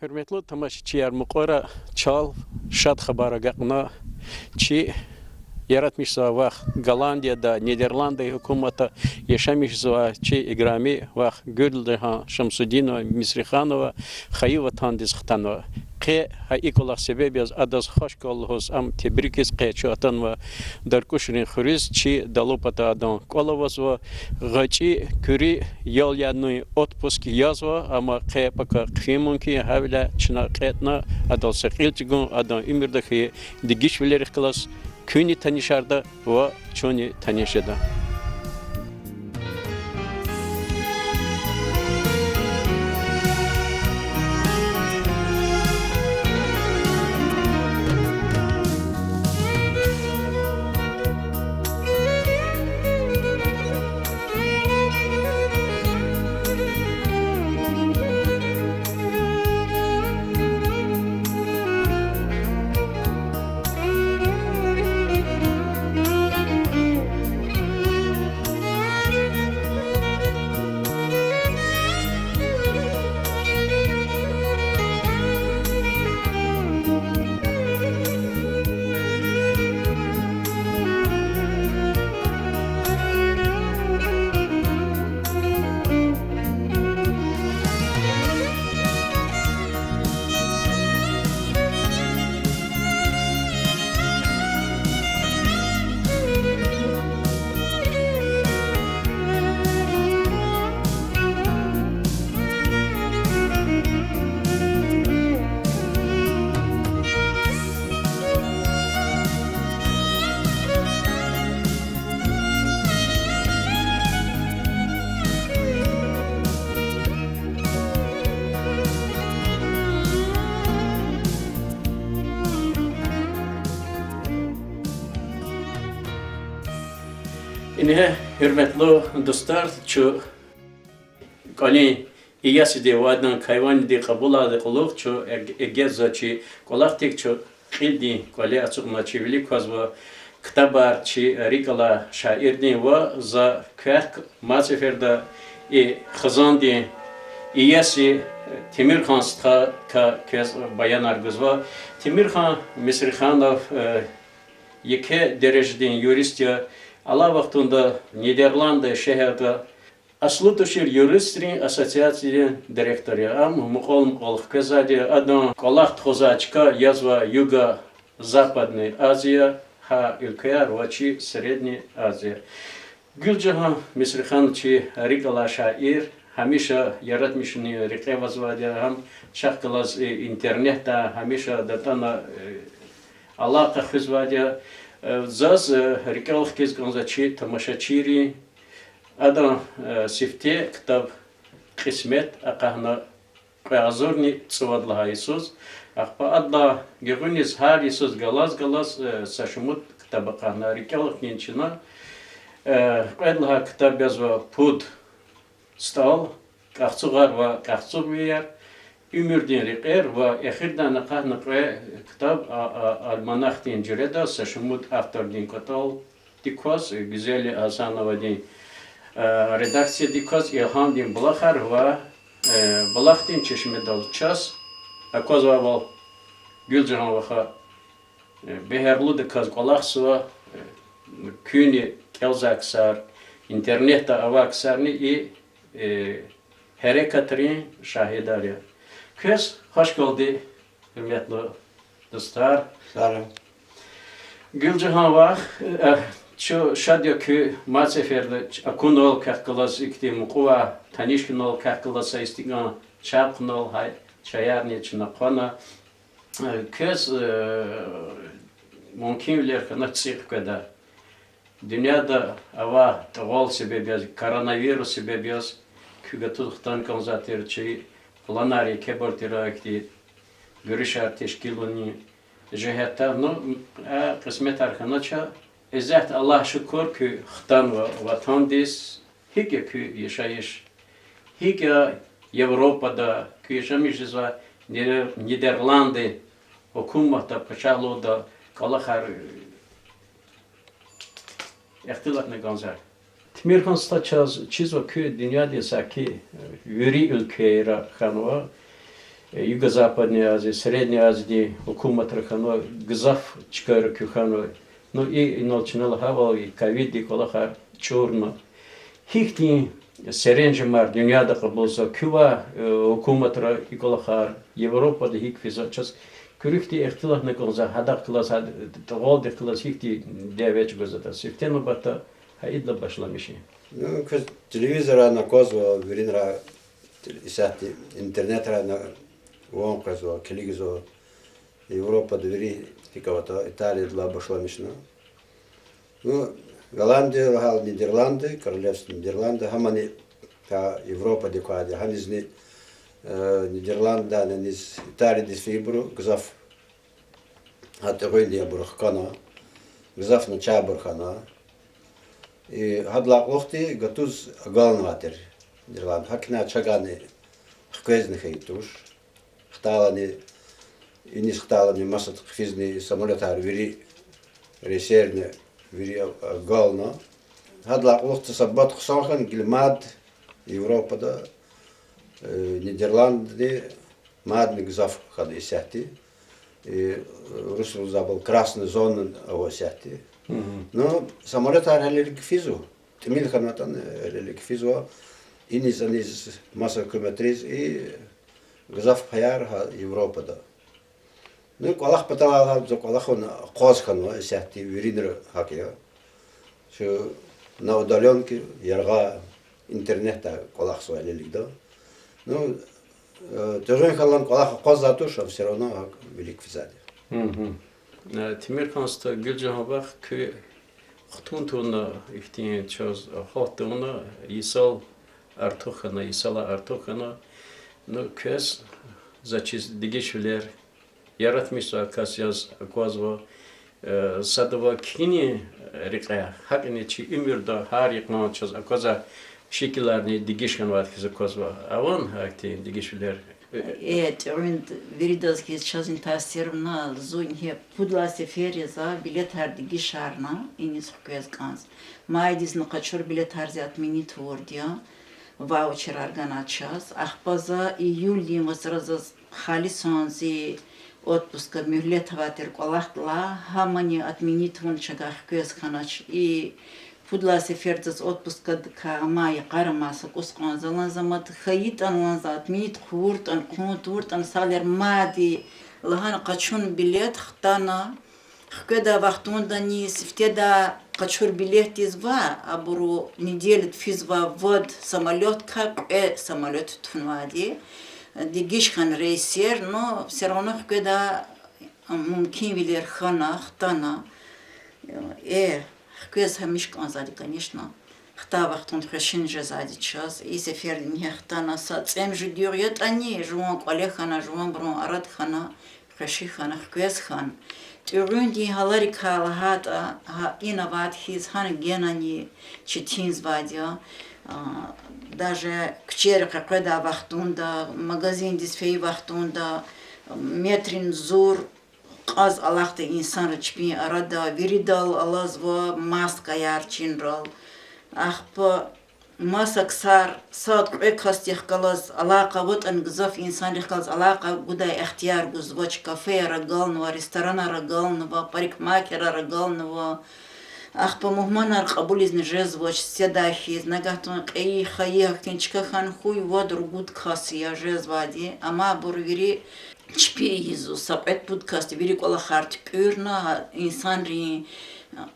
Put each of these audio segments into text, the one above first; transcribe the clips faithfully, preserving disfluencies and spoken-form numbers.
Гьуьрметлу тамашачияр, мукьвара чал шад хабар агакьна. Чи яратмишзавай вах, Голландияда, Нидерландда гьукуматда яшамишзавай чи играми вах Гуьлжагьан Шамсудиновна Мисриханова хайи ватандиз хтанва. Къе гьа и кӀвалах себеб яз адаз хвашкал лугьуз, ам тебрикиз къе чун атанва Даркьушрин хуьруьз, чи далу патай адан кӀвал авазва. ГъвечӀи куьруь ял яна отпуск язва, амма къе пака хъфин мумкин, гьавиляй чна кьетӀна адал са кьил чӀугун, адан уьмуьрда хьайи дегишвилерихъ галаз куьнни танишарда ва чунни таниш жеда. Ингье, гьуьрметлу дустар, чун кӀвалин иесиди ва адан кайванни кьабулайдалай кьулухъ чун эг-, эгечӀзава чи кӀвалахдик, чун кьилдин кӀвале ацукьна чи вилик квазва ктабар чи рикӀ алай шаирдин ва за квехъ мад сеферда и хизандин иеси Темирхан стхадикай квез баянар гузва. Темирхан Мисриханов, э, еке дережадин юрист я, алай вахтунда Нидерландда шегьерда аслу тушир юристрин ассоциациядин директор я. Ам мукьвал-мукьвал хквезвайди я, адан кӀвалах тухузвай чка язва Юго-Западная Азия, гьа уьлквеяр ва чи Средняя Азия. Гуьлжагьан Мисриханова чи рикӀ алай шаир, гьамиша яратмишунин рекье авазвайди я, гьам чахъ галаз, э, интернетда гьамиша датӀана, э, алакъа хуьзвайди я. Э, заз, э, рикӀел хкиз кӀанзава чи тамашачийрин, адан, э, сифте ктаб Кьисмет акъахна кьве агъзурни цӀувад лагьай йисуз. Ахпа адалай гуьгъуьниз гьар йисуз галаз-галаз, э, са шумуд ктаб акъахна. РикӀел хкин чна, э, кьвед лагьай ктаб язва Пуд СтӀал, КӀахцугъар ва КӀахцугъвияр, Уьмуьрдин рекьер ва эхирдай акъахна кьве ктаб, а, а, альманахдин жуьреда са шумуд автордин кӀватӀалдик кваз, Гуьзел Гьасановадин, э, редакциядик кваз Илгьамдин булахар ва, э, Булахдин чешмедал чаз. Аквазвайвал, Гуьлжагьан ваха, э, бегьерлудаказ кӀвалахзава, э, куьнни кӀелзавай ксар, интернетда авай ксарни и, э, гьерекатрин шагьидар я. Квез хвашкалди, гьуьрметлу дустар. Гуьлжагьан вах, э, чун шад я куь мад сеферда акунал, квехъ галаз ихьтин мукьувай таниш хьунал, квехъ галаз са истикӀан чай хъунал, гьа чаярни чна хъвана. Э, квез, э, мумкинвилер хьана цӀикьвед кведа. Дуьньяда авай тӀугъвал себеб яз, коронавирус себеб яз, куь гатуз хтана кӀанзавай тир, чи планар екебур тир, ихьтин гуьруьшар тешкилунин жигьетдай. Ну, а, кьисметар хьанач. Исятда Аллагь шукур, куь хтанва ватандиз. ГьикӀ я куь яшайиш? ГьикӀ я Европада, куь яшамиш жезвай Нидер-, Нидерландда, гьукуматда, пачагьлугъда кӀвалахар, ихтилатна кӀанзава. Темирхан стха, чаз чизва куьн дуьньядин саки вири уьлквейра хьанва. Юго-Западная Азия, Средняя Азиядин гьукуматра хьанва, гзаф чкайра куь хьанва. Ну, и инал чна лагьайвал, и ковиддин кӀвалахар чӀурна. Гьихьтин серенжемар дуьньяда кьабулзава, куь ва, э, гьукуматра и кӀвалахар, Европада гьикӀ физва, чаз куь руьгьдин ихтилатна кӀанзава, гьадахъ галаз, гьад-, тӀугъвалдихъ галаз гьихьтин дяве чӀугвазватӀа, сифте нубатда гьа идалай башламишин. Ну, квез телевизоррай аквазва, виринра, тел-, исятда интернетрай ван къвезва, килигзава. Европада вири гьикӀ аватӀа, Италиядилай башламишна. Ну, Голландия лагьайла Нидерланды, Королевство Нидерланды, гьамани гьа Европадик квайди, гьанизни, э, Нидерланддайни низ Италиядиз фейибуру гзаф гьа тӀегъуьндин абур хкана, гзаф начагъбур хьана. И гьадалай кьулухъди гатуз агалнавай тир Нидерланд. ГьакӀни чагъани хквезни хьайи туш. Хтайлани, иниз хтайлани масад хъфизни самолётар вири, рейсерни вири агална. Гьадалай кьулухъди са бат хъсан хьана гила мад Европада, э, Нидерландни мадни гзаф хьана исятда. Э, урусри лугьузвайбур красная зона ава исятда. Ну, самолётар гьелелиг физва, тӀимил хьанватӀани гьелелиг физва. Иниз-аниз маса гьукуматриз и гзаф паяр гьа Европада. Ну, кӀвалах паталай лагьайла, за кӀвалахун акъваз хьанва исятда, виринра гьакӀ я. Чун на удалёнке, яргъай интернетдай кӀвалахзава гьелелигда. Ну, э, тӀегъуьн хьайила кӀвалах акъваздай туш, ам всё равно гьакӀ вилик физвайди я. Э, Темирхан стха, Гуьлжагьан вах, куьн хтун тавуна ихьтин чаз, халкь тавуна, йисал артух хьана, йисалай артух хьана. Ну, квез, заз чиз дегишвилер яратмишзавай кас яз аквазва, э, садавай кхьинин рекьяй, гьакӀни чи уьмуьрда гьар йикъан чаз аквазвай шикиларни дегиш хьанвайди хьиз аквазва. Авани гьахьтин дегишвилер? Э, тӀегъуьнд виридаз хьиз чазни таъсир авуна, зун гьа пуд лагьай сеферда за билетар дегишарна, иниз хквез кӀанз. Майдизни къачур билетар зи отменить авурди я, ваучерар гана чаз. Ахпа за июлдин вацра заз халисан зи отпускад муьгьлет авай тир кӀвалахдилай, гьамани отменить авуна чагай хквез хьанач. И пуд лагьай сеферда заз отпускадикай амай йикъара амай са кӀус кьван залан за мад хьайитӀани, за отменить хъувуртӀани, хъувун тавуртӀани, са лагьай мад лагьана къачуна билет хтана, хкведай вахтундани сифтедай къачур билетдиз ва абуру неделяд физвай вад самолёткай кьве самолёт тунвайди, дегиш хьана рейсер, но всё равно хкведай мумкинвилер хьана, хтана. Э, хквез гьамиша кӀанзавайди, конечно. Хтай вахтунда хвешин жезвайди чаз. И сеферда михьи хтана, са цӀемуьжуьд югъ ятӀани, жуван кӀвале хьана, жуванбурун арада хьана, хвеши хьана, хквез хьана. ТӀегъуьндин гьаларикай лагьайтӀа, гьа ина авайди хьиз гьана генани четинзавайди я. А, даже куьчейра къекъведай вахтунда, магазиндиз фейи вахтунда, метрин зур кьаз алахъда инсанри чпин арада, виридал алазва маскаяр чинрал. Ахпа маса ксар сад-кьве касдихъ галаз алакъа аватӀани, гзаф инсанрихъ галаз алакъа гудай ихтияр гузвач, кафеяр агалнава, ресторанар агалнава, парикмахерар агалнава. Ахпа мугьманар кьабулизни жезвач, седай хьиз, нагагьдин кьейи хайи гьахьтин чка хьана хьуй, вад-ругуд кас я жезвайди, амма абур вири чпи ийизва, са кьвед-пуд касди вири кӀвалахар туькӀуьрна, инсанрин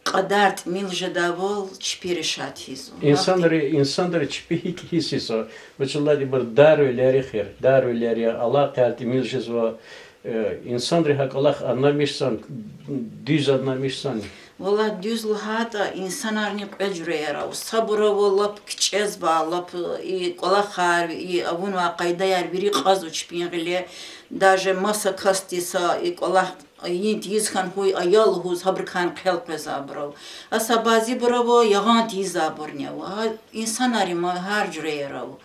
кьадар тӀимил жедайвал чпи решать ийизва. Инсанри, инсанри чпи гьикӀ гьисс ийизва, вучиз лагьайтӀа ибур дарвилер эхир, дарвилер я, алакъаяр тӀимил жезва, э, инсанри гьа кӀвалах аннамишзан, дуьз аннамишзан. Валлагь, дуьз лагьайтӀа, инсанарни кьве жуьреяр ава. Сабур ава лап кичӀезвай, лап и кӀвалахар, и авунвай къайдаяр вири кьазва чпин гъиле. Даже маса касди са и кӀвалах ийин тийиз хьана хьуй ая лугьуз, гьабурукайни хъел къвезвайбур ава. А са бязибур ава, ягъан тийизвайбурни ава. Гьа инсанар има гьар жуьреяр ава.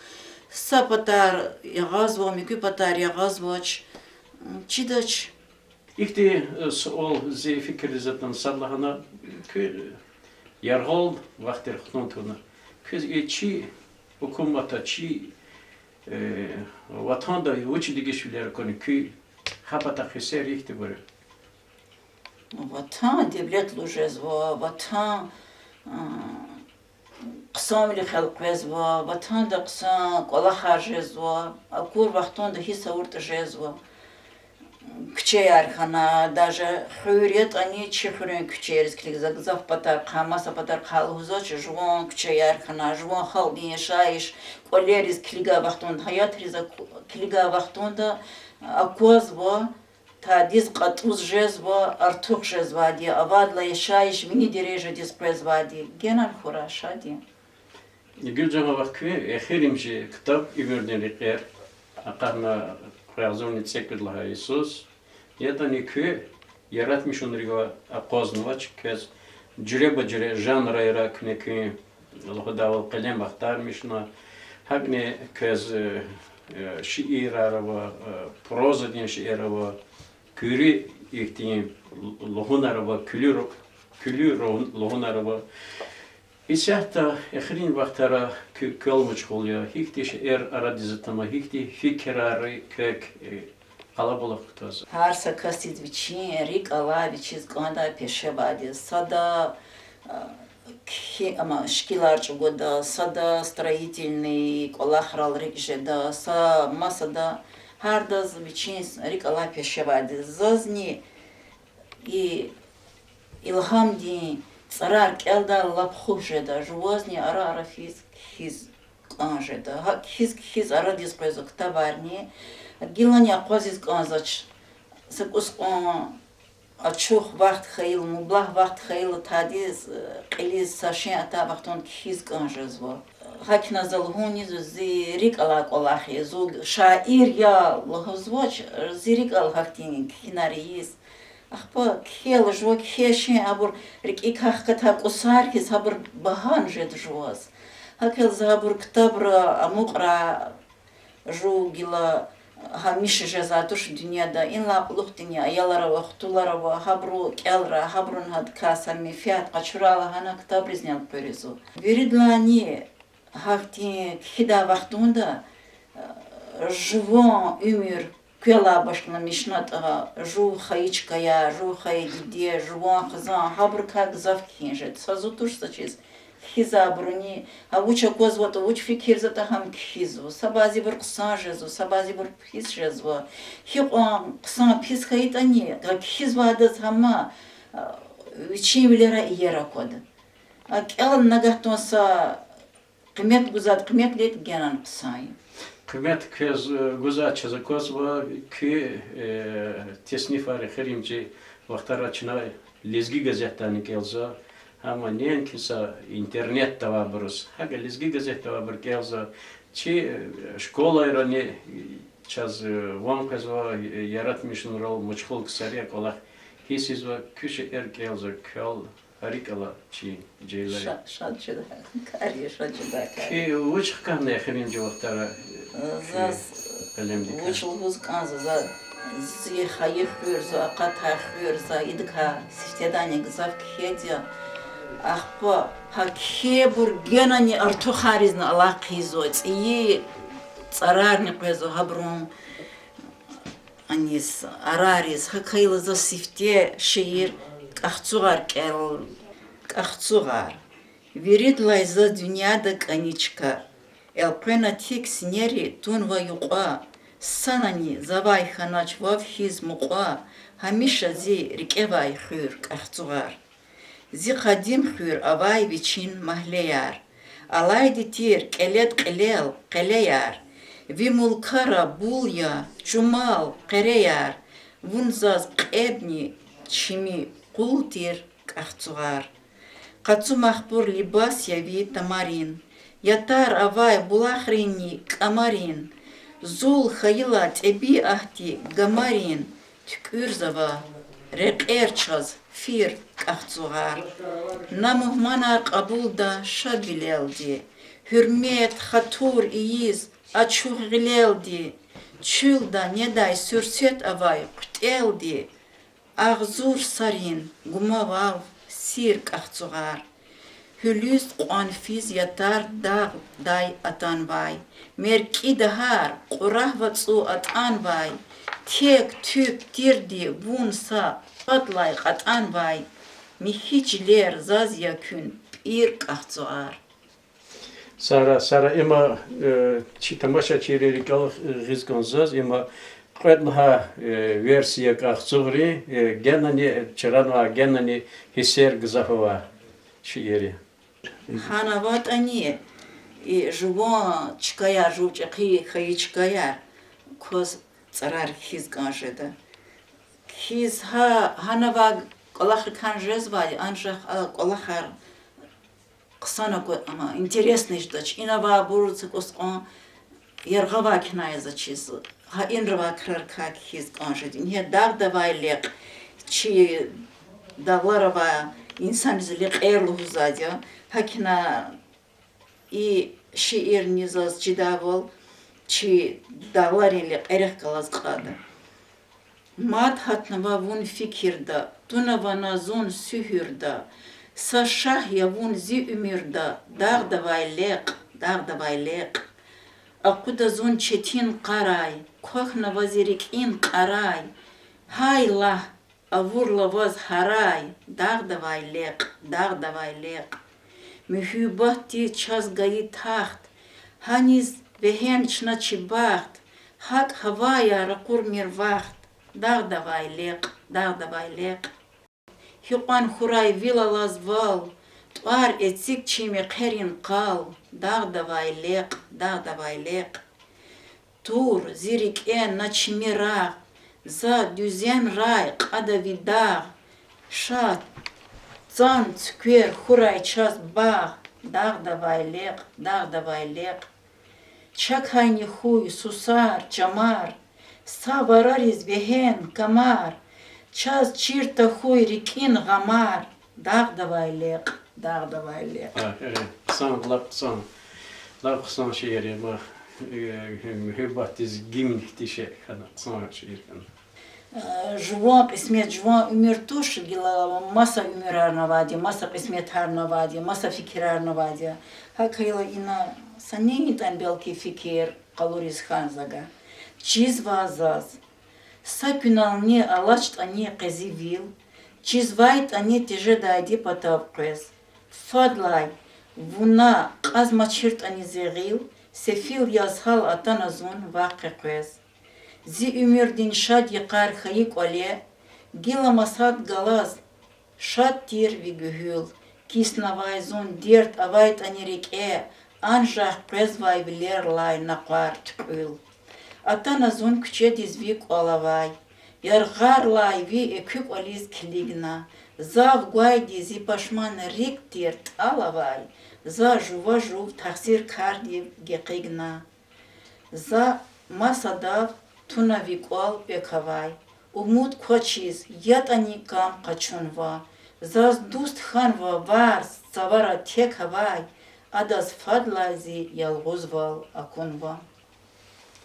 Са патар ягъазва, муькуь патар ягъазвач, чидач. Ихьтин, э, суал зи фикирдиз атана, сад лагьана, куь, э, яргъал вахтар хтун тавуна. Квез и чи гьукуматда, чи Э, Ватанда вуч дегишвилер акуна куь, гьа патахъ гьиссер ихьтинбур я? Ватан девлетлу жезва, Ватан хъсанвилихъ элкъвезва, Ватанда хъсан кӀвалахар жезва, акур вахтунда гьисс авуртӀа жезва. Куьчеяр хьана, даже хуьр ятӀани, чи хуьруьн куьчейриз килигзава, гзаф патарихъай, маса патарихъай лугьузвач, жуван куьчеяр хьана, жуван халкьдин яшайиш, кӀвалериз килигай вахтунда, гьаятриз аку-, килигай вахтунда аквазва, тадиз кьатӀуз жезва, артух жезвайди, авайдалай яшайиш вини дережадиз къвезвайди. Генани хьурай, шад я. Гуьлжагъан, вахъ куьн эхиримжи ктаб Уьмуьрдин рекьер акъатна, кьве агъзурни цӀекӀуьд лагьай йисуз. ЯтӀани куь яратмишунрив акъвазнавач, квез жуьреба-жуьре жанрайра куьне куьн лугьудайвал къелем ахтармишна, гьакӀни квез, э, э, шиирар ава, э, прозадин шиирар ава, куьруь ихьтин лугьунар ава, куьлуь, куьлуь лугьунар ава. Исятда эхирин вахтара куь квел машгъул я, гьихьтин шиир арадиз атана, гьихьтин фикирар квек, э, къалабулух кутазва. Гьар са касдиз вичин рикӀ ала вичиз кӀандай пешевайдиз. Сада, а, кхьи-, ама, шикилар чӀугвада, сада строительный кӀвалахрал рикӀ жеда, са масада, гьардаз вичин рикӀ ала пешевайдиз. Зазни и илгьамдин цӀарар кӀелдай лап хуш жеда, жувазни ара-ара физ кхьиз кӀан жеда. Гьа кхьиз-кхьиз арадиз къвезва ктабарни, гилани акъвазиз кӀанзавач. Са кӀус кьван ачух вахт хьайила, мублагь вахт хьайила, тадиз, э, кьилиз са шей атай вахтунда кхьиз кӀан жезва. ГьакӀ хьана за лугьун ийизва, зи рикӀ алай кӀвалах я, зун шаир я лугьузвач, зи рикӀ ала гьахьтин кхьинар ийиз. Ахпа кхьейла жува кхьей шей абур рикӀикай хкатай кӀусар хьиз, гьабур багьана жеда жуваз. ГьакӀ хьайила за гьабур ктабра амукьрай, жув гила гьамиша жезвай туш дуьньяда, инлай кьулухъдини аялар ава, хтулар ава, гьабуру кӀелра, гьабурун гьадакай са менфят къачурай лагьана ктабризни элкъуьрзава. Виридалайни гьахьтин кхьидай вахтунда, э, жуван уьмуьр квелай башламишнатӀа, жув хайи чкаяр, жув хайи диде, жуван хизан, гьабурукай гзаф кхьин жеда. Са зун туш са чиз кхьизвайбуруни, гьа вуч аквазватӀа, вуч фикирзаватӀа, гьам кхьизва. Са бязибур хъсан жезва, са бязибур пис жезва. Гьикьван хъсан пис хьайитӀани, гьа кхьизвайдаз гьама, а, вичин вилерай иер аквада. А кӀелна нагагьдин са къимет гузвайди къимет гайитӀа, генани хъсан я. Къимет квез, э, гузвай чаз аквазва, куь, э, теснифар эхиримжи вахтара чна Лезги газетдайни кӀелзава, гьама неинки са интернетда авайбуруз, гьакӀ Лезги газетда авайбур кӀелзава, чи, э, школайрани чаз, э, ван къвезва, э, яратмишунрал машгъул ксари я кӀвалах гьиссзава, куь шиир кӀелзава, квел гьарикӀ ала чи жегьилри. Ша-, шад жеда кар я, шад жеда кар я. Куьн вуч хкахьна эхиримжи вахтара, э, заз къелемдикай? Вуч лугьуз кӀанзава, за зи хайи хуьр, зи акъатай хуьр, за идакай сифтедани гзаф кхьейди я. Ахпа гьа кхьейбур генани артухаризни алахъ хъийизва, цӀийи цӀарарни къвезва гьабурун аниз, арариз. ГьакӀ хьайила за сифте шиир КӀахцугъар кӀел-, КӀахцугъар. Виридалай заз дуьньяда кӀани чка, элкъвена тик синери тунва юкьва, санани завай хьанач вав хьиз мукьва, гьамиша зи рикӀевай хуьр КӀахцугъар. Зи къадим хуьр авай вичин магьлеяр, алайди тир кӀелед кьилел къелеяр, ви мулкара бул я чумал къереяр, вун заз кьебни чими къул тир КӀахцугъар. Къацу махпур либас я ви тамарин, ятар авай булахринни кӀамарин, зул хьайила тӀебиатди гамарин, туькӀуьрзава рекьер чаз фир КӀахцугъар. На мугьманар кьабулда шадвилелди, гьуьрмет, хатур ийиз ачух гъилелди, чуьлда недай суьрсет авай хъуьтӀелди, агъзур сарин гума вав сир КӀахцугъар. Гьуьлуьз кьван физ ятар дагъдай атанвай, меркӀи дагьар кьурагь вацӀу атӀанвай, тек туьп тирди вун са фадлай кьатӀанвай, михьи чилер заз я куьн, пӀир кӀахцугъар. Сара, Сара, има, э, чи тамашачийрин рикӀел гъиз кӀанзава заз, има кьвед лагьай, э, версия кӀахцугъри, э, генани чранвай, генани гьиссер гзаф авай шиир я. Гьана аватӀани, и жуван чкаяр, жув чӀехи хьайи чкаяр кваз цӀарар кхьиз кӀан жеда. Кхьиз гьа, гьана авай кӀвалахрикай жезвайди, анжах а кӀвалахар хъсан акваз, ама интересный жедач. Ина авайбуруз са кӀус кьван яргъа авай кьван язачиз, гьа инра авай крарикай кхьиз кӀан жеда. Ингье Дагъда авай лекь, чи дагълара авай инсанриз лекьер лугьузвайди я. ГьакӀ ина и шиирни заз чидайвал чи дагъларин лекьерихъ галаз кьада. Мад гьатнава вун фикирда, тунава на зун суьгьуьрда, са шагь я вун зи уьмуьрда, Дагъда авай лекь, Дагъда авай лекь. Акъуда зун четин къарай, квахьнава зи рикӀин кьарай, гьай лагь, авурла ваз гьарай, Дагъда авай лекь, Дагъда авай лекь. Муьгьуьббатдиз чаз гайи тахт, гьаниз вегьена чна чи бахт, гьакӀ гьаваяр ракъурмир вахт, Дагъда авай лекь, Дагъда авай лекь. Гьикьван хьурай вил алаз вал, тӀвар эциг чи мехъерин къал, Дагъда авай лекь, Дагъда авай лекь. Тур зи рикӀе на чими рагъ, за дуьзенрай кьада ви дагъ, ша цан цуьквер хьурай чаз багъ, Дагъда авай лекь, Дагъда авай лекь. Чакайни хьуй сусар, чамар, са варариз вегьена камар, чаз чир тахьуй рикӀин гъамар, Дагъда авай лекь, Дагъда авай лекь. Хъсан, лап хъсан. Лап хъсан шиир я, ма, э, муьгьуьббатдиз гимн хьтин шей хьана, хъсан шиир хьана. Э, жуван кьисмет, жуван уьмуьр туш, гила маса уьмуьрарни авайди, маса кьисметарни авайди, маса фикирарни авайди. ГьакӀ хьайила ина са нитӀан белки фикир къалуриз хьанзава. Чизва заз. Са куьнални алачтӀани къе зи вил, чизвайтӀани тежедайди патав къвез. Фадлай вуна кьазмачиртӀани зи гъил, сефил яз гьал атана зун вахъ къекъвез. Зи уьмуьрдин шад йикъар хьайи кӀвале, гила масад галаз шад тир ви гуьгьуьл, киснавай зун дерт авайтӀани рикӀе, анжах къвезвай вилерилай накъвар туькьуьл. Атана зун куьчедиз ви кӀвал авай, яргъарлай ви экуь кӀвализ килигна, зав гвайди зи пашман рикӀ тир тӀал авай, за жува жув тахсир кардив гекъигна. За масадав туна ви кӀвал экв авай, умуд квачиз ятӀани кам къачунва, заз дуст хьанва варз цавара тек авай, адаз фадлай зи ялгъузвал акунва.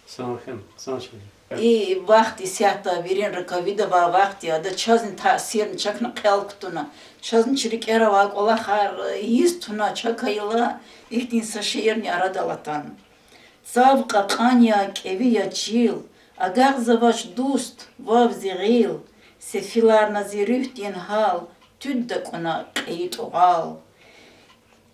Хъсан, хъсан шиир. И вахт исятда виринра ковид авай вахт я, ада чазни таъсирна, чакна хъел кутуна, чазни чи рикӀера авай кӀвалахар ийиз туна, чакайила ихьтин са шиирни арадал атана. Цав кьакьан я, кӀеви я чил, агакьзавач дуст, вав зи гъил, сефиларна зи руьгьдин гьал, туьд дакӀуна кьейи тӀугъал.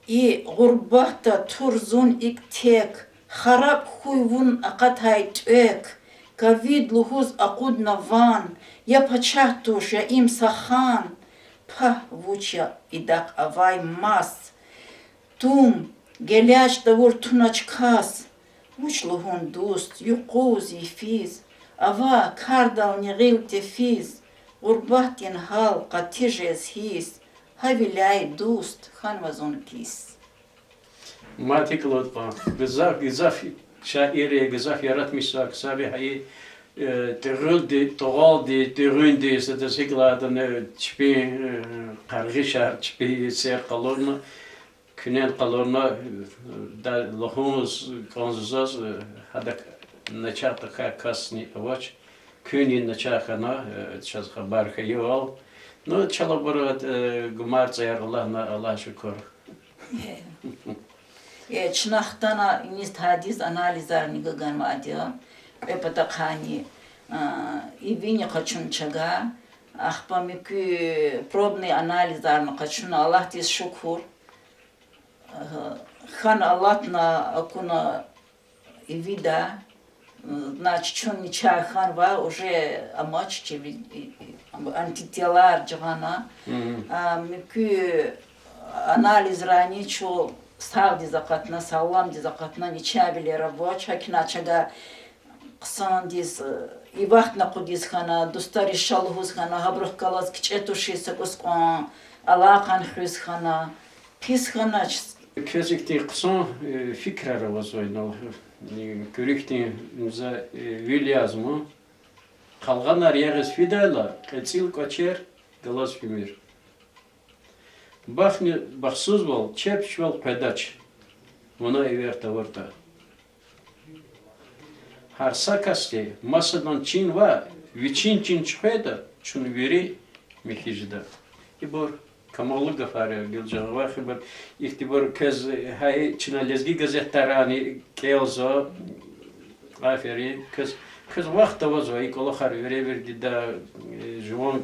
И гъурбатда тур зун икӀ тек, хараб хьуй вун акъатай тӀвек, ковид лугьуз акъудна ван, я пачагь туш, я им са хан, пагь вуч я идахъ авай мас. Тум, гележд тавур тунач кас, вуч лугьун дуст, юкъуз, йифиз, ава кардални гъил тефиз, гъурбатдин гьал къати жез гьисс, гьавиляй дуст хьанва зун кис. Мад гьикӀ лугьуда кьван, гзаф, гзаф шаир я, гзаф яратмишзавай ксар я гьа и, э, тӀугъалди, тӀугъалди, тӀуьгъуьнди, садаз гьикӀ лагьайтӀани чпин, э, къаргъишар, чпин сер къалурна, куьнени къалурна, э, да лугьуз кӀанзава заз, э, гьадак начагъ тахьай касни авач, куьн и начагъ хьана, э, чаз хабар хьайивал. Ну, чалабура, э, гумар цӀаяр Аллагьна, Аллагьа шукур. Э, чна хтана иниз тадиз анализарни гуганвайди я. Кьве патахъайни, а, ивини къачуна чага. Ахпа муькуь пробный анализарни къачуна, Аллагьдиз шукур. Хьана алатна, акуна ивида, значит, чун начагъ хьанва, уже амач чи ви-, антителар жагъана. А муькуь анализрани чун сагъдиз акъатна, сагъламдиз акъатна, начагъвилер авач, гьакӀни чага хъсандиз, э, и вахтни акъудиз хьана, дустариз ша лугьуз хьана, гьабурухъ галаз кичӀе тушиз са кӀус кьван, алакъан хуьз хьана, пис хьанач. Квез ихьтин хъсан, э, фикирар авазва инал, э, куьруь хьтин за, э, вил язма. Къалгъанар ягъиз фидайла, кьецӀил кӀвачер галаз фимир. Бахтни бахтсузвал, чеб чувал къведач, вуна эвер тавуртӀа. Гьар са касди масадан чин ва вичин чин чуьхвейда, чун вири михьи жеда. Ибур камаллу гафар я, Гилжан вах, ибур, ихьтинбур квез гьа чна лезги газетдарани кӀелзава. Аферин. Квез, квез вахт авазва и кӀвалахар веревирдида, э, жуван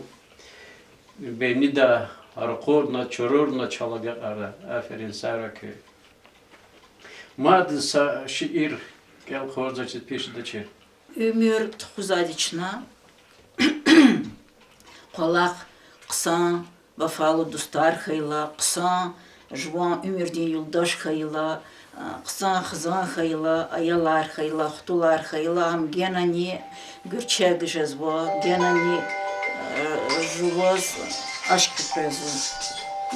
бейнида ракъурна, чурурна чал агакьарна. Аферин, сагърай куьн. Мад са шиир кӀел хъувурзавачиз пис жедачир. Уьмуьр тухузвайди чна, кӀвалах хъсан, вафалу дустар хьайила, хъсан жуван уьмуьрдин юлдаш хьайила, а, хъсан хизан хьайила, аялар хьайила, хтулар хьайила, ам генани гуьрчег жезва, генани, а, жуваз ашкъи къвезва.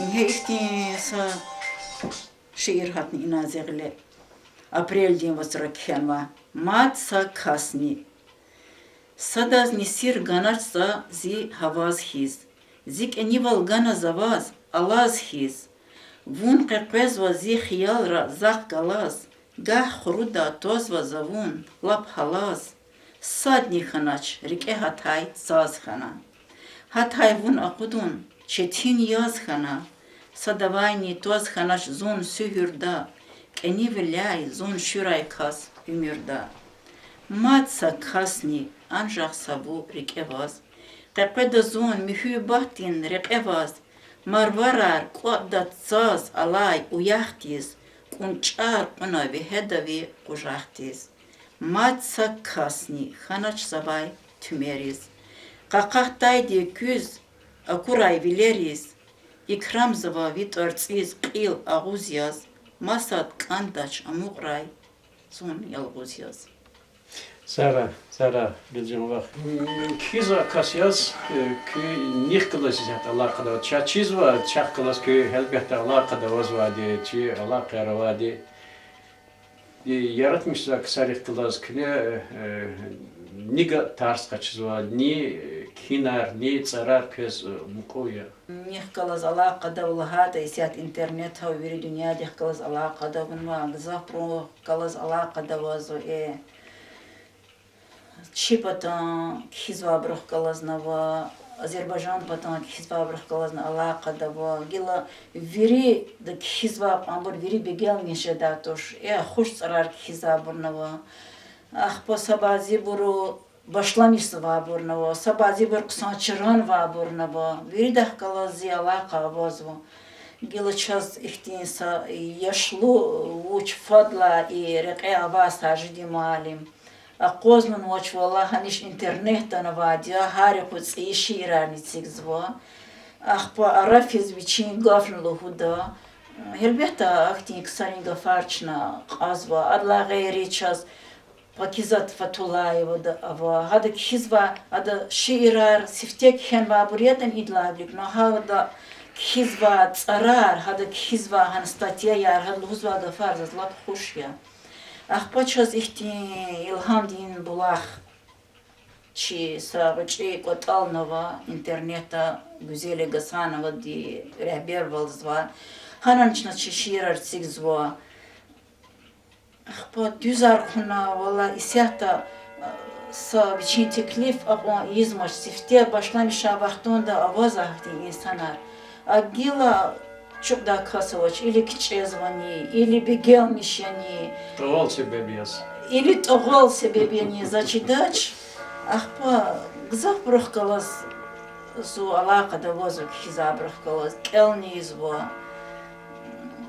Ингье ихьтин са шиир гьатна инал зи гъиле. Апрелдин вацра кхьенва. Мад са касни. Садазни сир ганач за зи гьаваз хьиз, зи кӀанивал гана за ваз алаз хьиз. Вун къекъвезва зи хиялра захъ галаз, гагь хуруда твазва за вун лап гьалаз. Садни хьанач рикӀе гьатай саз хьана. Гьатай вун акъудун четин яз хьана. Садавайни тваз хьанач зун суьгьуьрда, кӀанивиляй зун шуьрай кас уьмуьрда. Мад са касни, анжах са вун рикӀе ваз. Къекъведа зун муьгьуьббатдин рекье ваз, марварар кӀватӀда цаз алай уяхдиз, кӀунчӀар кьуна вегьеда ви къужахдиз. Мад са касни хьанач завай туьмериз. Къакъатдайди куьз акурай вилериз, икрамзава ви тӀварцӀиз кьил агъуз яз, масад кӀандач амукьрай зун ялгъуз яз. Сагърай, сагърай, Гилжан вах. Кхьизвай кас яз, э, куь нихъ галаз исятда алакъада ава? Чаз чизва, чахъ галаз куь гьелбетда алакъада авазвайди, чи алакъаяр авайди. И яратмишзавай ксарихъ галаз куьне, э, ни гатӀ тарс къачузва, ни, э, кхьинар, ни цӀарар квез, э, мукьув я? Нихъ галаз алакъада ава лагьайтӀа, исятда интернетда вири дуьньядихъ галаз алакъада авунва, гзафбурухъ галаз алакъада авазва, э, чи патан кхьизвайбурухъ галазни ава, Азербайжан патан кхьизвайбурухъ галазни алакъада ава. Гила вирида кхьизвай кьванбур вири бегенмиш жедай туш. Э, хуш цӀарар кхьизвайбурни ава. Ахпа са бязибуру башламишзавайбурни ава, са бязибур хъсан чранвайбурни ава. Виридахъ галаз зи алакъа авазва. Гила чаз ихьтин са яшлу вуч фадлай и рекье авай Сажиди муаллим. Акъвазнавач валлагь, гьаниш интернетдани авайди я, гьар юкъуз цӀийи шиирарни эцигзава. Ахпа арафиз вичин гафни лугьуда. Гьелбетда, ахьтин ксарин гафар чна кьазва. Адалай гъейри чаз Пакизат Фатуллаевади ава. Гьада кхьизва, ада шиирар сифте кхьенвайбур ятӀани идалай виликна, гьада кхьизва цӀарар, гьада кхьизва гьана статьяяр, гьада лугьузва гафар заз лап хуш я. Ахпа чаз ихьтин илгьамдин булах чи са гъвечӀи кӀватӀални ава интернетда, Гуьзелия Гасановади регьбервалзава. Гьанани чна чи шиирар эцигзава. Ахпа дуьзар хъувуна, валлагь, исятда, а, са вичин теклиф акьван ийизмач, сифте башламишай вахтунда аваз ахьтин инсанар. А гила Чукьдай кас авач, или кичӀезвани, или бегенмиш яни, ТӀугъвал себеб яз. Или тӀугъвал себеб яни, за чидач. Ахпа гзафбурухъ галаз зун алакъада авазва, кхьизвайбурухъ галаз кӀелни ийизва.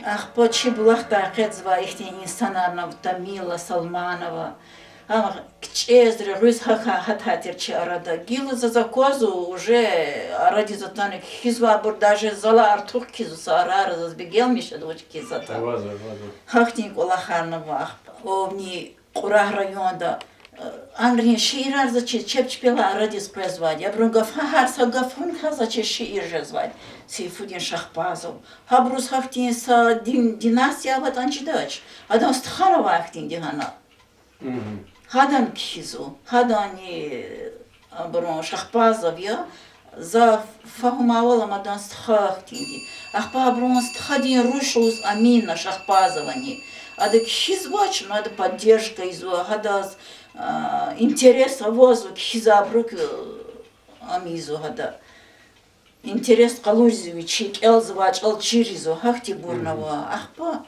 Ахпа чи булахдай къвезвай ихьтин инсанар ава: Тамила, Салманова. Гьам кичӀез, регъуьз гьахьай, гьатай тир чи арада. Гила заз аквазва, уже арадиз атана кхьизвайбур, даже залай артух кхьизва, са арара заз бегенмиш жеда вуч кхьизватӀа. Авазва, авазва. Гьахьтин кӀвалахарни ава. Авни Кьурагь районда, э, анрин шиирар за чи чеб чпелай арадиз къвезвайди. Абурун гафар, гьар са гафунихъ за чи шиир жезвайди. Сейфудин Шагьпазов. Гьабуруз гьахьтин са дин-, династия аватӀани чидач. Адан стхани авай гьахьтинди гьана. Гьадан кхьизва, гьадани, абурун Шагьпазов я, за фагьумвал ама адан стха гьахьтинди. Ахпа абурун стхадин руш лугьуз Амина Шагьпазовани. Ада кхьизвач, ну, ада поддержка ийизва, гьадаз, а, интерес авазва кхьизвайбурук, э, ам ийизва гьада. Интерес къалурзава чи, кӀелзавай чӀал чирзава, гьахьтинбурни ава. Ахпа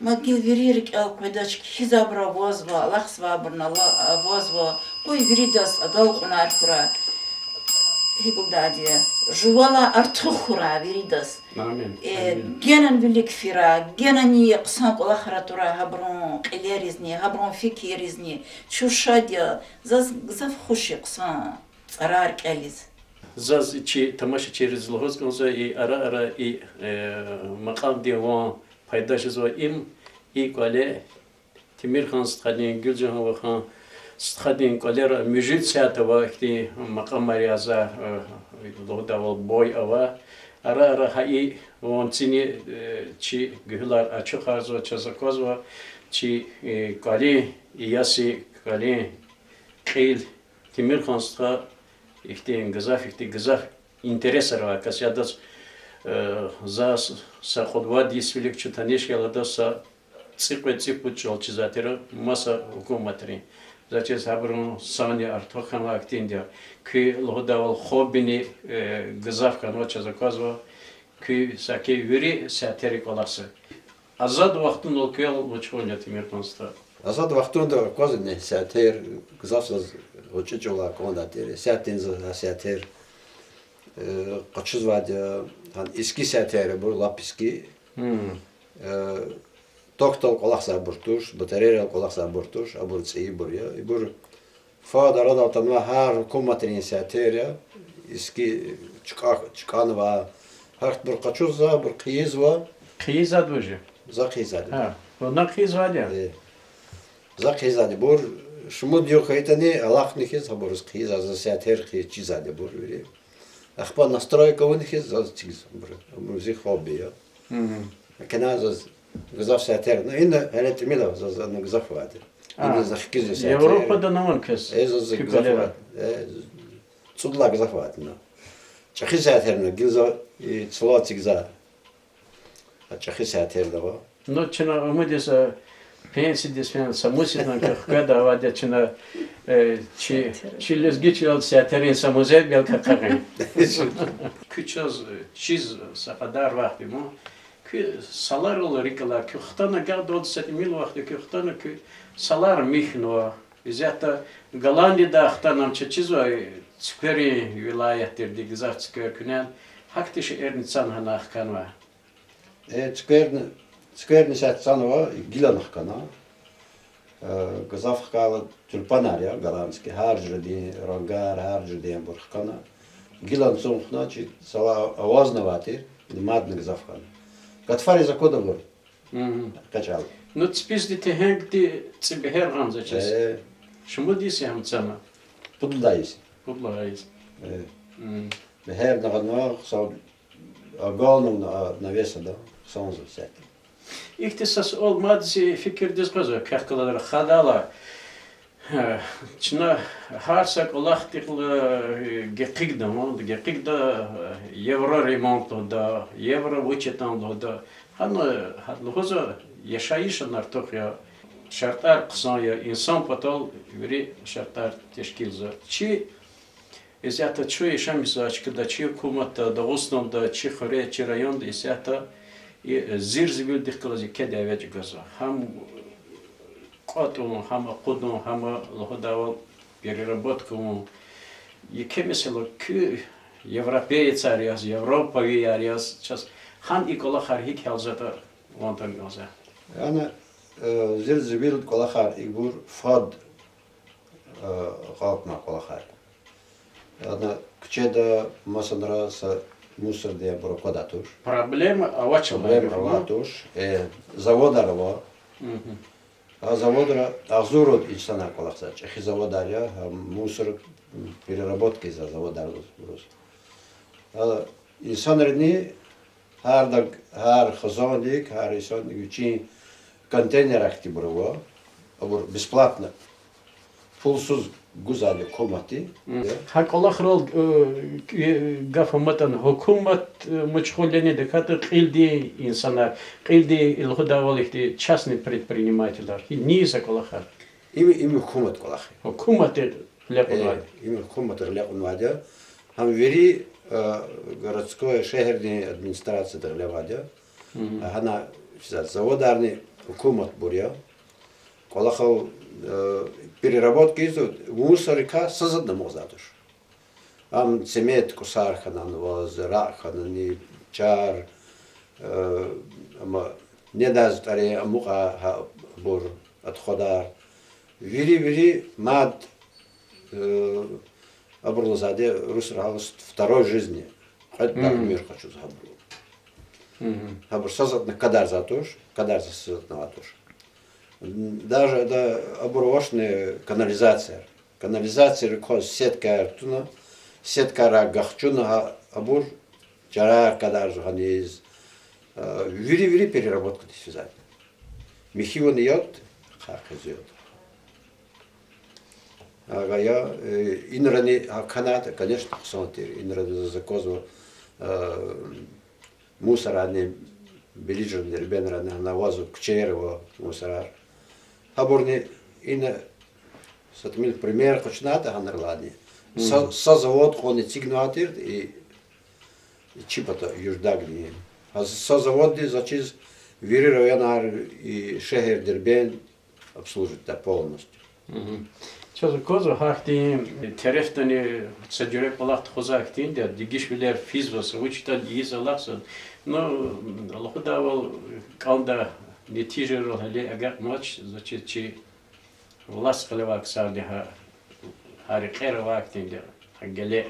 ма гила вири рикӀел къведач, кхьизвайбур авазва, алахъзавайбурни ала-, авазва, къуй виридаз агалкьунар хьурай. ГьикӀ лугьудайди я, жувалай артух хьурай виридаз. Амин. Э, амин. Генани вилик фирай, генани хъсан кӀвалахар атурай гьабурун кьилеризни, гьабурун фикирризни. Чун шад я, заз гзаф хуш я хъсан цӀарар кӀелиз. Заз чи тамашачийриз лугьуз кӀанзава, и ара-ара и, э, макьамдин ван пайда жезва, им и кӀвале Темирхан стхадин, Гуьлжагьан вахан стхадин кӀвалера муьжуьд сят ава, ихьтин макьамар я за, э, лугьудайвал, бой ава. Ара-ара гьа и ванцини, э, чи гуьгьуьлар ачухарзава, чаз аквазва чи, э, кӀвалин иеси, кӀвалин кьил, Темирхан стха, ихьтин гзаф, ихьтин гзаф интересар авай кас я, адаз, э, за с-, са кьуд-вад йис вилик чун таниш хьайила, адаз са цӀикьвед-цӀипуд чӀал чизвай тир маса гьукуматрин. За чиз гьабурун сани артух хьанвай, ихьтинди я. Куь лугьудайвал хоббини, э, гзаф хьанва, чаз аквазва. Куь саки вири сятери кӀвалахзава. Азад вахтундал квел машгъул я Темирхан стха? Азад вахтунда аквазва ни сятер, гзаф заз гъвечӀи чӀавалай кӀандай тир. Сятдин за сятер, э, къачузвайди я, гьа иски сятер я, абур лап иски. Э, токдал кӀвалахзавайбур туш, батареяял кӀвалахзавайбур туш, абур цӀийибур я. Ибур фад арадал атанвай гьар гьукуматрин сятер я, иски чка-, чкӀанвай. Гьахьтинбур къачузва, абур хъийизва. Хъийизвайди вуж я? За хъийизвайди. Гьа, вуна хъийизвайди я? Э. За хъийизвайди. Абур шумуд югъ хьайитӀани, алахъна хьиз, гьабуруз хъийизвай, за сятер хъийиз чизвайди абур вири. Ахпа настройка авуна хьиз, заз чиз абур. Абур зи хобби я. Кьена заз гзаф сятер. Ну, ина гьеле тӀимил ава, заз ана гзаф авайди. Ина за хкизва сятер. Европада авани квез? Э, заз гзаф авайди. Э, цӀудлай гзаф авайди ина. ЧӀехи сятер ина, гила за, и, цло эцигзавай. А чӀехи сятер ава. Ну, чна умуд ийиз, э, пенсиядиз фена, са муьсидин куь хкведа авайди я чна, э, чи, чи лезги чилел сятерин са музей белки къакъин. Куь чаз, э, чиз са кьадар вахт я ман. Куь саларал рикӀ алай, куь хтана, гагъдалди са тӀимил вахтунда куь хтана, куь салар михьнава. Исятда Голландиядай хтана, ам чаз чизва, цуькверин вилаят тирди, гзаф цуьквер куьнел, гьахьтин шейэрни цана гьана хканвай. Э, цуькверни, цуькверни исятда цанва, гилани хкана. Э, гзаф хкайла тюльпанар я голландский, гьар жуьредин рангар, гьар жуьрединбур хкана. Гилани цун хкана, чи сала авазни авай тир, мадни гзаф хкана. Гатфариз аквада абур. Къе чӀал. Ну, ципицӀди тегьенгди цӀи бегьер гъанзавачиз. Э. Шумуд йис я гьам цана? Пуд лагьай йис. Пуд лагьай йис. Э. Бегьерни гъанва, хъсан агалнавна, а, навес ада, хъсанзава исятда. Ихьтин са суал мад зи фикирдиз къвезва, квехъ галаз рахадайла. Чна гьар са кӀвалахдихъ, э, гекъигда, гекъигда, э, евроремонт лугьуда, евровыч атана лугьуда. Гьана, гьа лугьузва, яшайишни артух я, шартӀар хъсан я, инсан патал вири шартӀар тешкилзава. Чи исятда чун яшамиш жезвай чкада, чи гьукуматда, Дагъустанда, чи хуьре, чи районда исятда И зирзивилдихъ галаз еке дяве чӀугвазва. Гьам кӀватӀун, гьам акъудун, гьам лугьудайвал переработка авун. Еке месэла, куь европеецар яз, европавияр яз, чаз гьана и кӀвалахар гьикӀ гьялзатӀа ван тан кӀанзава. Яни, э, зирзивил кӀвалахар ибур фад, э, акьалтна кӀвалахар. Яни куьчеда масанра са мусордин абур аквадай туш. Проблема авач. Проблема авай туш. Э, заводар ава. Гьа заводра агъзур инсанар кӀвалахзавай. ЧӀехи заводар я, гьа мусор переработкадиз заводар лугьуз. Гьа инсанрини гьарда, гьар хизандик, гьар инсандик вичин контейнерар хьтинбур ава. Абур бесплатно, пулсуз гузвайди гьукуматди. Гьа кӀвалахрал, э, гаф аматӀани, гьукумат, э, машгъул яни, тахьайтӀа кьилдин инсанар, кьилдин, лугьудайвал ихьтин частный предпринимателар, гьи низ а кӀвалахар? Им, им гьукумат кӀвалах я. Гьукуматди гъиле кьунвайди. Им гьукуматди гъиле кьунвайди я. Гьам вири, э, городской, шегьердин администрацияди гъиле авайди я. Гьана физвай заводарни гьукуматбур я. КӀвалахал, э, переработка ийизва, мусорикай са затӀни амукьзавайди туш. Ам цемент кӀусар хьанани, ваз ракь хьанани, чар, э, амма недай затӀари амукьай гьабур, отходар. Вири-вири мад, э, абур лугьузвайди я, русри гьалаз второй жизни. Кьвед пара уьмуьр къачуз гьабуру. Гьабур са затӀни кадарзавай туш, кадарзавай са затӀни авай туш. Даже ада абур авачни канализацияяр. Канализацияяр кваз сеткаяр туна, сеткаяр гахчуна, гьа, абур чарар кадарзава гьаниз, а, вири-вири переработкадиз физвайди. Михьивани яд, къакъиз яд. Агъа я, э, инрани гьакӀ хьанайтӀа, конечно, хъсан тир. Инрани заз аквазва, э, мусорарни, Белижерни, Дербентрани, гьана авазва, куьчейра ава мусорар. Гьабурни ина са тӀимил пример къачунайтӀа гьанралайни. Са, са завод кьван эцигнавай тир и, и чи пата, Юждагни. Гьа са заводди заз чиз вири районар, и шегьер Дербент обслуживать ийида полностью. Чаз аквазва гьахьтин терефдани са жуьре кӀвалах тухузвай хьтинди я, дегишвилер физва, са вуч ятӀани ийиз алахъзава. Ну, лугьудайвал, кӀанда нетижайрал гьеле агакьнавач, заз чиз чи власть кьиле авай ксарди гьа, гьа рекьера авай хьтинди я, гьа геле.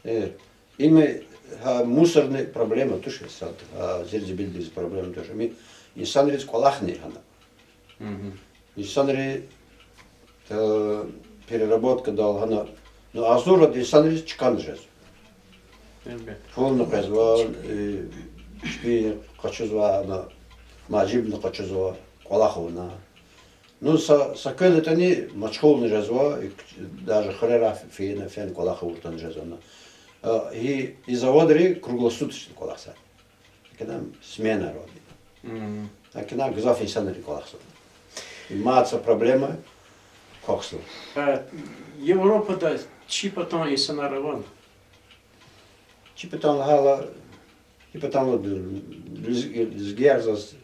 Э, им гьа мусорный проблема туш, сад, гьа зирзибилдиз проблема туш. Им инсанриз кӀвалахни гьана. Инсанри, э, переработкадал гьана, ну, агъзур инсанриз чкана жезва. Пулни къвезва, э, чпи къачузва, гьана, мажибни къачузва, кӀвалах авуна. Ну, са, са квел ятӀани машгъулни жезва, и даже хуьрера фена, фена кӀвалах авуртӀани жезва. Э, и, и заводри круглосуточно кӀвалахзавайди. Акьван сменар авайди. Акьван гзаф инсанри кӀвалахзава. И мад са проблема квахьзава. Э, Европада чи патан инсанар авани? Чи патан лагьайла, чи патан лагьайла, лез-, лезгияр заз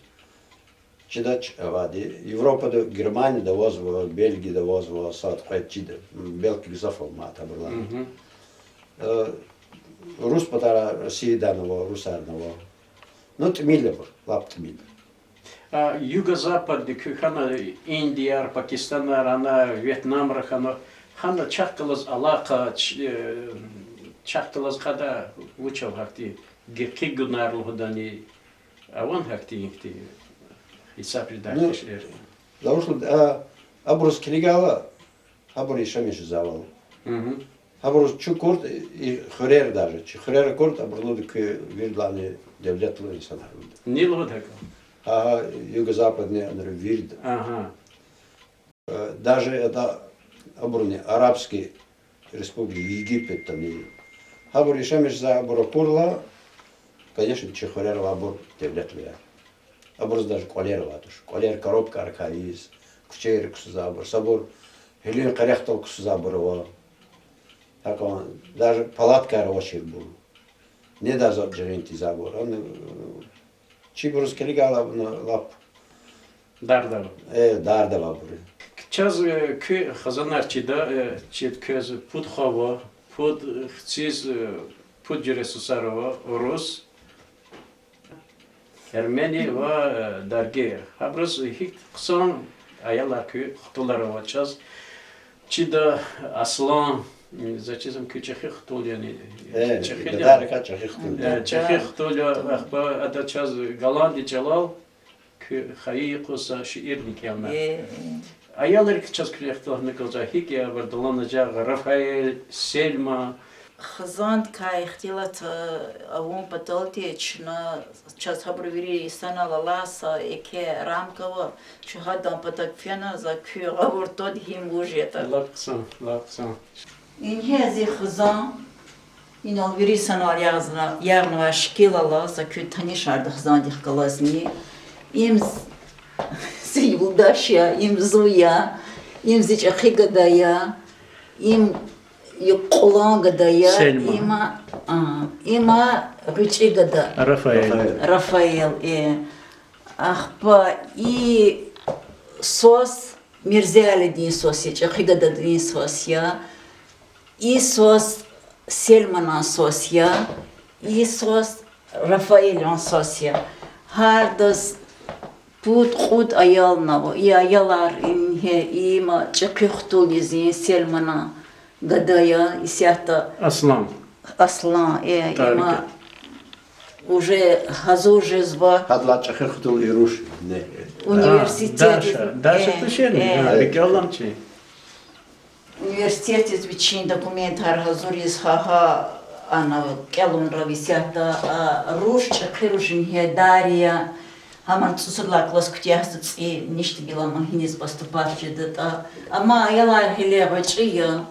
чидач авайди. Европада, Германияда авазва, Бельгияда авазва, сад-кьвед чида, белки гзаф ава мад абурулай. Э, рус патара Россияда ава, русарни ава. Ну, тӀимил я абур, лап тӀимил я. А юго-западдик куьн хьана, Индияр, Пакистанар, ана Вьетнамра хьана, гьана чахъ галаз алакъа, ч-, э, чахъ галаз кьадай вуч ава гьахьтин, гекъигунар лугьудани, авани гьахьтин, ихьтин гьисаб жедай кешер? Завуч лугьуда, а, абуруз килигайла, гьабур яшамиш жезвайвал. Гьабуруз чун акуртӀа, и хуьрера даже, чи хуьрера акуртӀа, абуру лугьуда куьн виридалайни девлетлу инсанар лугьуда. Ни лугьуда гьакӀ? Гьа, юго-западни, анра вирида. Э, даже это, абуруни арабский республика, Египетдани. Гьабур яшамиш жезвай, абур акурла, конечно, чи хуьрера авайбур девлетлу я. Абуруз даже кӀвалер авай туш. КӀвалер коробкайрикай ийиз, куьчейра ксузвайбур, сабур гьуьлуьн къерехдал ксузвайбур ава. ГьакӀ даже палаткаяр авачирбур. Недай затӀ жагъин тийизвайбур. Ана, э, Чибуруз килигайла вуна лап дарда ава. Э, дарда авайбур я. Чаз, э, куь хизанар чида, э, чид квез пуд хва ава, пуд, э, хциз, э, пуд жуьре сусар ава: урус, эрмени ва, э, дарги. Гьабуруз гьихьтин хъсан аялар куь хтулар ава чаз. Чида Аслан, э, за чизва куь чӀехи хтул я, яни, э, чӀехи, гадайрикай чӀехи хтул я. Э, чӀехи хтул я, ахпа ада чаз Голландиядиз чӀалал куь хайи юкъуз са шиирни кӀелна. Аялрик чаз куьне ихтилатна кӀанзава, гьикӀ я абур, Даланажагъ, Рафаэль, Сельма. Хизандикай ихтилат, э, авун паталди чна, чаз гьабуру вири санал алай са еке рамка ава, чун гьадан патав фена, за куь гъавурда гьим вуж ятӀа. Лап хъсан, лап хъсан. Ингье зи хизан, инал вири санал ягъзна-, ягънавай шикилал за куьн танишарда хизандихъ галазни. Им з-, зи юлдаш я, им зун я, им зи чӀехи гада я, им юкьулан гада я, Сельма. Има, а, има гъвечӀи гада. Рафаэль. Рафаэль, э. Ахпа и свас Мирзалидин свас я, чӀехи гададин свас я. И свас Сельманан свас я. И свас Рафаэлан свас я. Гьардаз пуд-кьуд аял ава. И аялар ингье, има чӀехи хтул я зи Сельманан гада я, исятда Аслан. Аслан, э, има уже гьазур жезва. Гьадалай чӀехи хтул я руш, не. Университет. Даша, Даша тушир, э, рикӀел алама чи. Университетдиз вичин документар гьазуриз гьа-гьа ана кӀелунра исятда, а, руш, чӀехи руш ингье Дарья, гьамни цӀусад лагьай класс куьтягьзава, цӀи ништа гила ама гьиниз поступать жедатӀа. Амма аялар гьеле гъвечӀи я,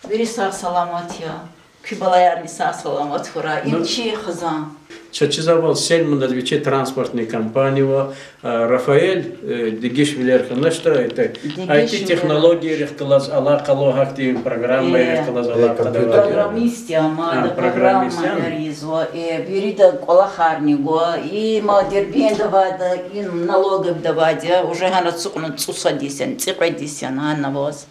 вири сагъ-саламат я. Куь балаярни сагъ-саламат хьурай. Им чи хизан. Чаз чизвайвал, Сельманаз вичин транспортный компания ава, а, Рафаэль, э, дегишвилер хьаначтӀа, это, дегишвилер, I T технологиярихъ галаз алакъа ава, гьахьтин программайрихъ галаз алакъа ава. Программист я, ма, программист я, программаяр ийизва, э, вирида кӀвалахарни гва, има Дербентда авайди, им Налоговыйда авайди я, уже гьана ацукьна цӀусад йис яни, цӀикьвед йис яни гьана аваз.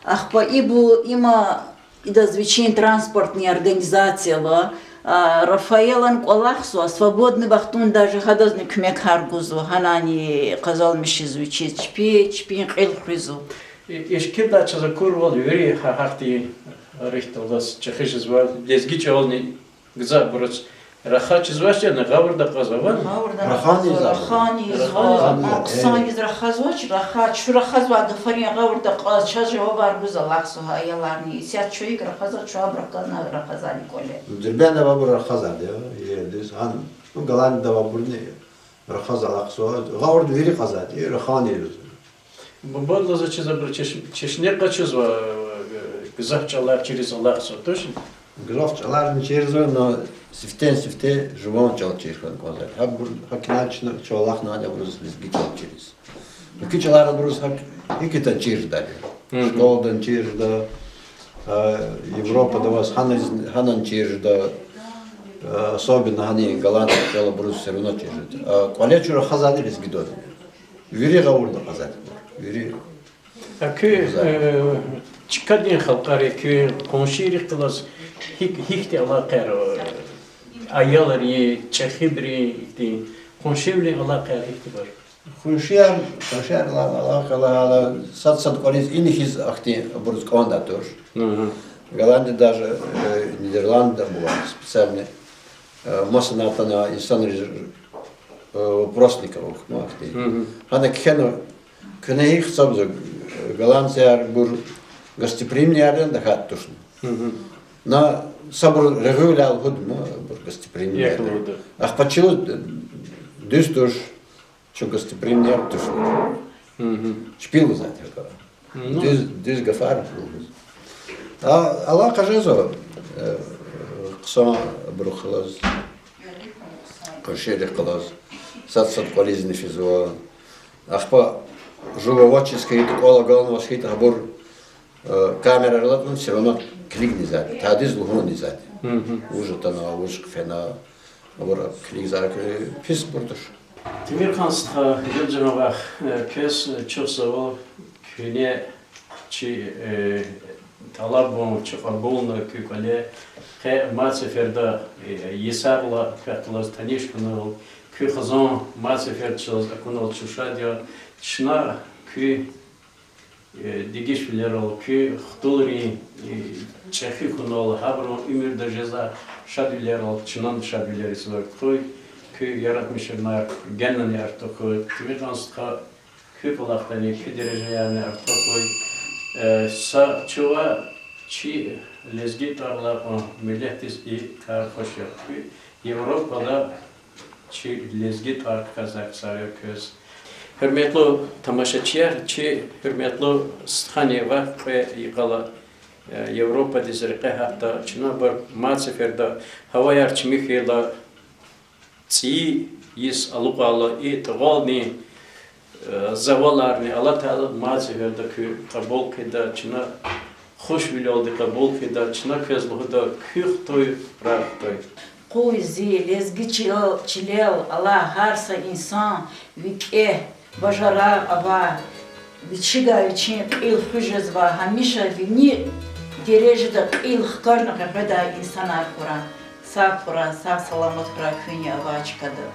Ахпа ибур, има, идаз вичин транспортный организация ава, а, Рафаэлан кӀвалахзава, свободный вахтунда даже гьадазни куьмекар гузва, гьанани къазалмишиз вичиз чпи, чпин кьил хуьзва. И, и шикилдай чаз акурвал, вири гьа-, гьахьтин рехъ галаз чӀехи жезвай лезги чӀалални гзафбуруз рахаз чизвач яни, гъавурда акьазва, ван? Гъавурда рахаз, рахаз ийизва, рахаз ийизва, э, хъсан ийиз рахазвач, рахаз, чун рахазвай гафарин гъавурда акьаз, чаз жавабар гуз алахъзава гьа аяларни. Исятда чун икӀ рахазва, чун абур акьазна рахазарни кӀвале. Дербентда авайбур рахазвайди я, ердиз, гьана, ну, Голландияда авайбурни рахаз алахъзава, гъавурда вири кьазвайди, рахаз ийизва. Бубадиз за чизвайбур чеш-, чешне къачузва, э, гзаф чӀалар чириз алахъзава, точно? Гзаф чӀаларни чирзава, но сифтени-сифте жуван чӀал чир хьана кӀанзава. Гьабур, гьакӀни чна чун алахънавайди абуруз лезги чӀал чириз. Муькуь чӀалар абуруз гьакӀ, гьикӀ ятӀа чир жеда. Школадани чир жеда, а, Европада аваз гьана, гьанани чир жеда, а, особенно гьана Голландиядиз чӀал абуруз всё равно чир жеда. А кӀвале чун рахазвайди лезгидалди. Вири гъавурда акьазвайди. Вири. А куь, э, чкадин халкьари, куь къуншийрихъ галаз гьихьтин алакъаяр, э, аялрин, чӀехибурун, ихьтин къуншивилин алакъаяр гьихьтинбур? Къуншияр, къуншияр ала-, алакъа ала, ала, сад-сад кӀвализ иниз ахьтин абуруз кӀандай туш. Голландия даже, э, Нидерландда була специальный, э, масанай атана инсанриз, э, вопросник авур, ну, ахьтин. Гьана кхьена, куьне гьихьтин гзафбур, голландцевайбур гостеприимныйяр яни, тахьайтӀа тушни. На сабур регъуьвиляй лугьуда, ма, абур гостеприимныйяр яни. Ахпа чаз дуьз туш, чун гостеприимныйяр тушни. Чпи лугьузвайди гьакӀ. Дуьз, дуьз гафар лугьуз. А алакъа жезва, э, хъсанбурухъ галаз, къуншийрихъ галаз, сад-сад кӀвализни физва. Ахпа жув авачиз хьайитӀа, кӀвал агалнаваз хьайитӀа, гьабур, э, камерайрал атӀун всё равно килигнавайди, тадиз лугьунвайди. Вуж атана, вуж хъфена. Абур килигзавай писбур туш. Темирхан стха, Гилжан вах, э, квез, э, чухсагъул, куьне чи, э, тӀалабун чи кьабулна куь кӀвале, къе мад сеферда, э, йисарилай квехъ галаз таниш хьунал, куь хизан мад сеферда чаз акунал чун шад я, чна куь э, дегишвилерал, куь хтулрин, э, чӀехи хьунал, гьабурун уьмуьрда жезвай шадвилерал чнани шадвилер ийизва. Къуй куь яратмишунар генани артух хьуй, Темирхан стха, куь кӀвалахдани куь дережаярни артух хьуй. Э, са чӀавуз чи лезги тӀвар алай кьван миллетдиз и кар хуш я. Куь Европада чи лезги тӀвар хкаждай сагърай квез. Гьуьрметлу тамашачияр, чи гьуьрметлу стхани вах кьве йикъалай, э, Европадиз рекье гьатда, чна абур мад сеферда гьаваяр чими хьайила, цӀийи йис алукьайла, и тӀугъвалдин, э, заваларни алатайла, мад сеферда куьн кьабул хъийида, чна хушвилелди кьабул хъийида, чна квез лугьуда: куьн хтуй, рагъ хтуй. Къуй зи лезги чилел, чилел алай гьар са инсан викӀегь бажарагъ авай, вичивай вичин кьил хуьз жезвай, гьамиша вини дережада кьил хкажна къекъведай инсанар хьурай. Сагъ хьурай, сагъ-саламат хьурай куьнни авай чкада.